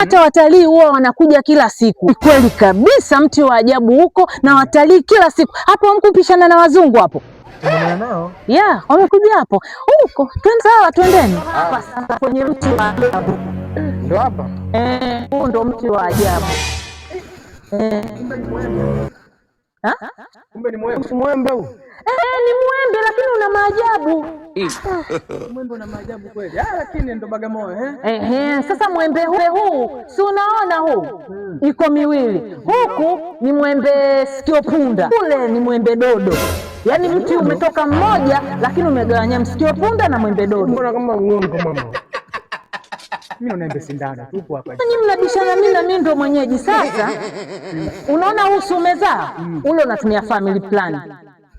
Hata watalii huwa wanakuja kila siku. Kweli kabisa, mti wa ajabu huko na watalii kila siku hapo. Mkupishana na wazungu hapo. Nao. Yeah, wamekuja hapo huko. Twende, sawa, twendeni hapa sasa kwenye mti wa ajabu. Ndio hapa. Eh, huu ndo mti wa ajabu. Eh. Ha? Kumbe ni mwembe. Si mwembe huu. Eh, ni mwembe lakini una maajabu. Mwembe una maajabu kweli. Ah, lakini ndo Bagamoyo eh? Ehe, sasa mwembe huu si unaona huu iko miwili, huku ni mwembe sikio punda, kule ni mwembe dodo. Yaani mti umetoka mmoja, lakini umegawanya msikio punda na mwembe dodo. Mbona kama uongo mama? Mimi naona embe sindano tupo hapa. Nyinyi mnabishana, mimi na mimi ndo mwenyeji. Sasa unaona huu si umezaa ule, unatumia family plan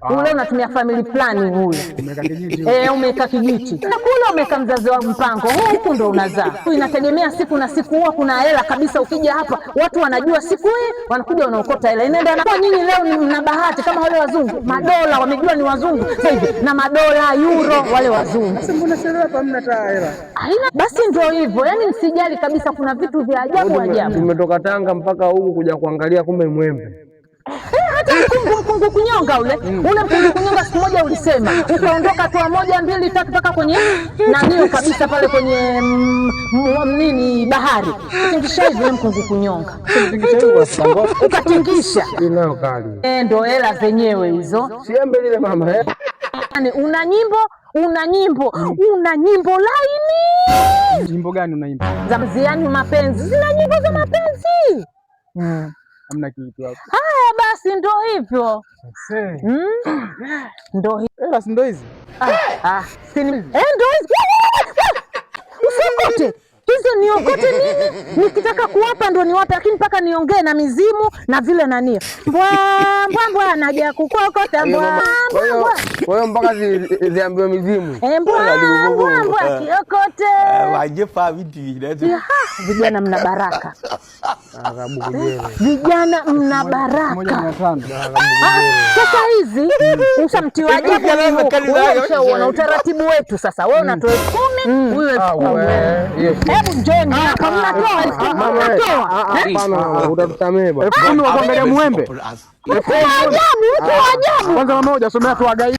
ule, unatumia family planning ule. Umeweka kijiti. Eh, umeweka kijiti na kule umeweka mzazi wa mpango, huku ndo unazaa. Inategemea siku na siku, huwa kuna hela kabisa. Ukija hapa watu wanajua siku hii wanakuja wanaokota hela, inaenda na kwa nyinyi. Leo ni mna bahati kama wale wazungu, madola wamejua ni wazungu sasa hivi, na madola euro wale wazungu. Sasa mbona sherehe hapa hamna hata hela? Haina basi, ndio hivyo yani, msijali kabisa, kuna vitu vya ajabu ajabu. Tumetoka Tanga mpaka huku kuja kuangalia, kumbe mwembe. Eh, hata mkungu kunyonga ule mkungu kunyonga, siku moja ulisema ukaondoka toa moja mbili tatu mpaka kwenye nanio kabisa pale kwenye nini bahari, tingisha hivi ule mkungu kunyonga ukatingisha, Inayo kali. Eh, ndo hela zenyewe hizo. Si embe lile mama eh? Yani una nyimbo una nyimbo una nyimbo laini Nyimbo gani unaimba? za mziani mapenzi, zina nyimbo za mapenzi. Hamna kitu hapo. Haya basi, ndo hivyo. Sasa. Ndo hivyo. Hela si ndo hizi? Ah, ah, eh, ndo hizi. Usiokote hizo niokote mimi, nikitaka kuwapa ndo niwape, lakini mpaka niongee na mizimu na vile nani. Mbwa mbwa mbwa naja kukokota mbwa Kwa hiyo mbwa kwa hiyo mpaka ziambiwe mizimu. Eh, mbwa mbwa mbwa kiokote. Yaha, vijana mna baraka, vijana mna baraka. 1500. Ah, sasa hizi ushamti wa ajabu ni huu. Wewe ushaona utaratibu wetu sasa, wewe unatoa 10,000, huyu 10,000. Hebu njoni hapa, mnatoa 10,000, mnatoa. Hapana, utatusamehe bwana. 10,000 wa kuangalia mwembe. Mtu wa ajabu, mtu wa ajabu. Kwanza mama hujasomea tu agai.